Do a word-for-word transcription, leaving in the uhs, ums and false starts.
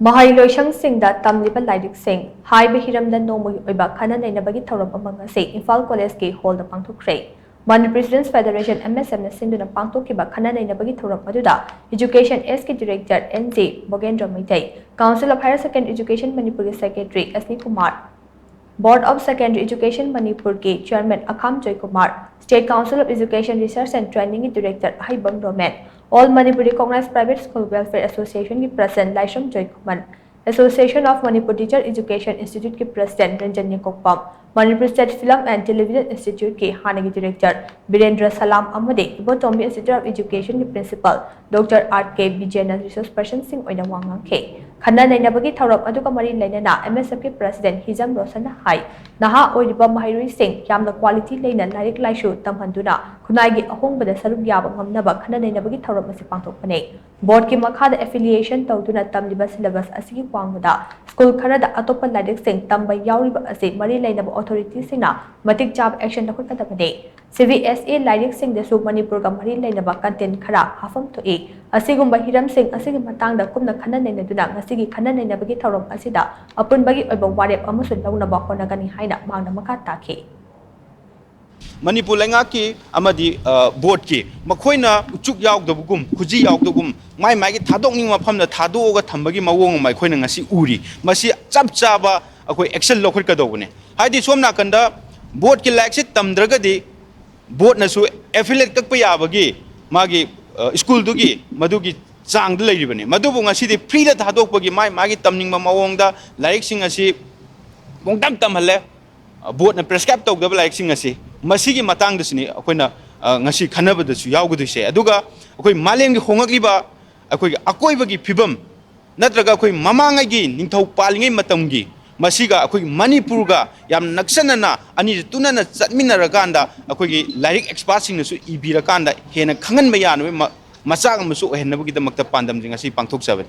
ꯃꯍꯩꯂꯣꯏꯁꯪꯁꯤꯡꯗ ꯇꯝꯂꯤꯕ ꯂꯥꯏꯔꯤꯛꯁꯤꯡ ꯍꯥꯏꯕ ꯍꯤꯔꯝꯗ ꯅꯣꯡꯃꯒꯤ ꯑꯣꯏꯕ ꯈꯟꯅ ꯅꯩꯅꯕꯒꯤ ꯊꯧꯔꯝ ꯑꯃ ꯉꯁꯤ ꯏꯝꯐꯥꯜ ꯀꯣꯂꯦꯖꯀꯤ ꯍꯣꯜꯗ ꯄꯥꯡꯊꯣꯛꯈ꯭ꯔꯦ꯫ Manipur students federation, M S F ꯅ ꯁꯤꯟꯗꯨꯅ ꯄꯥꯡꯊꯣꯛꯈꯤꯕ ꯈꯟꯅ ꯅꯩꯅꯕꯒꯤ ꯊꯧꯔꯝ ꯑꯗꯨꯗ Education S ꯀꯤ Director N J Bogendra Meitei, Council of Higher Secondary Education ꯃꯅꯤꯄꯨꯔꯒꯤ Secretary ꯑꯁꯅꯤ Kumar, Board of Secondary Education ꯃꯅꯤꯄꯨꯔꯒꯤ Chairman Akham Joykumar, State Council of Education Research and Training ꯒꯤ Director Ahaibam Romen, All Manipur Recognized Private School Welfare Association ꯒꯤ President Laishram Joykumar, Association of Manipur Teacher Education Institute ꯀꯤ President Ranjan Yengkokpam, Manipur State Film and Television Institute ꯀꯤ ꯍꯥꯟꯅꯒꯤ Director Birendra ꯁꯂꯥꯝ ꯑꯃꯗꯤ ꯏꯕꯣꯇꯣꯝꯕꯤ Institute of Education ꯒꯤ Principal Doctor R K ꯕꯤꯖꯦꯅ resource person ꯁꯤꯡ ꯑꯣꯏꯅ ꯋꯥ ꯉꯥꯡꯈꯤ꯫ ꯈꯟꯅ ꯅꯩꯅꯕꯒꯤ ꯊꯧꯔꯝ ꯑꯗꯨꯒ ꯃꯔꯤ ꯂꯩꯅꯅ M S F ꯀꯤ President ꯍꯤꯖꯝ ꯔꯣꯁꯟꯅ ꯍꯥꯏ, ꯅꯍꯥ ꯑꯣꯏꯔꯤꯕ ꯃꯍꯩꯔꯣꯏꯁꯤꯡ ꯌꯥꯝꯅ quality ꯂꯩꯅ ꯂꯥꯏꯔꯤꯛ ꯂꯥꯏꯁꯨ ꯇꯝꯍꯟꯗꯨꯅ ꯈꯨꯟꯅꯥꯏꯒꯤ ꯑꯍꯣꯡꯕꯗ ꯁꯔꯨꯛ ꯌꯥꯕ ꯉꯝꯅꯕ ꯈꯟꯅ ꯅꯩꯅꯕꯒꯤ ꯊꯧꯔꯝ ꯑꯁꯤ ꯄꯥꯡꯊꯣꯛꯄꯅꯤ꯫ Board ꯀꯤ ꯃꯈꯥꯗ affiliation ꯇꯧꯗꯨꯅ ꯇꯝꯂꯤꯕ syllabus ꯑꯁꯤꯒꯤ ꯋꯥꯡꯃꯗ school ꯈꯔꯗ ꯑꯇꯣꯞꯄ ꯂꯥꯏꯔꯤꯛꯁꯤꯡ ꯇꯝꯕ ꯌꯥꯎꯔꯤꯕ ꯑꯁꯤ ꯃꯔꯤ ꯂꯩꯅꯕ authority ꯁꯤꯡꯅ ꯃꯇꯤꯛ ꯆꯥꯕ action ꯂꯧꯈꯠꯀꯗꯕꯅꯤ꯫ C B S E ꯂꯥꯏꯔꯤꯛꯁꯤꯡꯗꯁꯨ ꯃꯅꯤꯄꯨꯔꯒ ꯃꯔꯤ ꯂꯩꯅꯕ content ꯈꯔ ꯍꯥꯞꯐꯝ ꯊꯣꯛꯏ꯫ ꯑꯁꯤꯒꯨꯝꯕ ꯍꯤꯔꯝꯁꯤꯡ ꯑꯁꯤꯒꯤ ꯃꯇꯥꯡꯗ ꯀꯨꯞꯅ ꯈꯟꯅ ꯅꯩꯅꯗꯨꯅ ꯉꯁꯤꯒꯤ ꯈꯟꯅ ꯅꯩꯅꯕꯒꯤ ꯊꯧꯔꯝ ꯑꯁꯤꯗ ꯑꯄꯨꯟꯕꯒꯤ ꯑꯣꯏꯕ ꯋꯥꯔꯦꯞ ꯑꯃꯁꯨ ꯂꯧꯅꯕ ꯍꯣꯠꯅꯒꯅꯤ ꯍꯥꯏꯅ ꯃꯍꯥꯛꯅ ꯃꯈꯥ ꯇꯥꯈꯤ꯫ ꯃꯅꯤꯄꯨꯔ ꯂꯩꯉꯥꯛꯀꯤ ꯑꯃꯗꯤ ꯕꯣꯔꯗꯀꯤ ꯃꯈꯣꯏꯅ ꯎꯆꯨꯛ ꯌꯥꯎꯗꯕꯒꯨꯝ, ꯈꯨꯖꯤ ꯌꯥꯎꯗꯕꯒꯨꯝ, ꯃꯥꯏ ꯃꯥꯏꯒꯤ ꯊꯥꯗꯣꯛꯅꯤꯡꯕ ꯃꯐꯝꯗ ꯊꯥꯗꯣꯛꯑꯒ ꯊꯝꯕꯒꯤ ꯃꯑꯣꯡ ꯑꯃ ꯑꯩꯈꯣꯏꯅ ꯉꯁꯤ ꯎꯔꯤ꯫ ꯃꯁꯤ ꯆꯞ ꯆꯥꯕ ꯑꯩꯈꯣꯏ action ꯂꯧꯈꯠꯀꯗꯧꯕꯅꯦ꯫ ꯍꯥꯏꯗꯤ ꯁꯣꯝ ꯅꯥꯀꯟꯗ ꯕꯣꯔꯗꯀꯤ ꯂꯥꯏꯔꯤꯛꯁꯦ ꯇꯝꯗ꯭ꯔꯒꯗꯤ ꯕꯣꯔꯗꯅꯁꯨ affiliate ꯀꯛꯄ ꯌꯥꯕꯒꯤ ꯃꯥꯒꯤ ꯁ꯭ꯀꯨꯜꯗꯨꯒꯤ ꯃꯗꯨꯒꯤ ꯆꯥꯡꯗ ꯂꯩꯔꯤꯕꯅꯤ꯫ ꯃꯗꯨꯕꯨ ꯉꯁꯤꯗꯤ freeꯗ ꯊꯥꯗꯣꯛꯄꯒꯤ ꯃꯥꯏ ꯃꯥꯒꯤ ꯇꯝꯅꯤꯡꯕ ꯃꯑꯣꯡꯗ ꯂꯥꯏꯔꯤꯛꯁꯤꯡ ꯑꯁꯤ ꯄꯨꯡꯇꯝ ꯇꯝꯍꯜꯂꯦ꯫ ꯕꯣꯔꯗꯅ prescribe ꯇꯧꯗꯕ ꯂꯥꯏꯔꯤꯛꯁꯤꯡ ꯑꯁꯤ, ꯃꯁꯤꯒꯤ ꯃꯇꯥꯡꯗꯁꯨꯅꯤ ꯑꯩꯈꯣꯏꯅ ꯉꯁꯤ ꯈꯟꯅꯕꯗꯁꯨ ꯌꯥꯎꯒꯗꯣꯏꯁꯦ꯫ ꯑꯗꯨꯒ ꯑꯩꯈꯣꯏ ꯃꯥꯂꯦꯝꯒꯤ ꯍꯣꯡꯂꯛꯂꯤꯕ ꯑꯩꯈꯣꯏꯒꯤ ꯑꯀꯣꯏꯕꯒꯤ ꯐꯤꯕꯝ ꯅꯠꯇ꯭ꯔꯒ ꯑꯩꯈꯣꯏ ꯃꯃꯥꯡꯉꯩꯒꯤ ꯅꯤꯡꯊꯧ ꯄꯥꯜꯂꯤꯉꯩ ꯃꯇꯝꯒꯤ, ꯃꯁꯤꯒ ꯑꯩꯈꯣꯏ ꯃꯅꯤꯄꯨꯔꯒ ꯌꯥꯝ ꯅꯛꯁꯟꯅꯅ ꯑꯅꯤꯁꯤ ꯇꯨꯅꯅ ꯆꯠꯃꯤꯟꯅꯔꯀꯥꯟꯗ ꯑꯩꯈꯣꯏꯒꯤ ꯂꯥꯏꯔꯤꯛ expertꯁꯤꯡꯅꯁꯨ ꯏꯕꯤꯔꯀꯥꯟꯗ ꯍꯦꯟꯅ ꯈꯪꯍꯟꯕ ꯌꯥꯅꯕꯒꯤ ꯃ-, ꯃꯆꯥꯛ ꯑꯃꯁꯨ ꯑꯣꯏꯍꯟꯅꯕꯒꯤꯗꯃꯛꯇ ꯄꯥꯟꯗꯝꯁꯤꯡ ꯑꯁꯤ ꯄꯥꯡꯊꯣꯛꯆꯕꯅꯤ꯫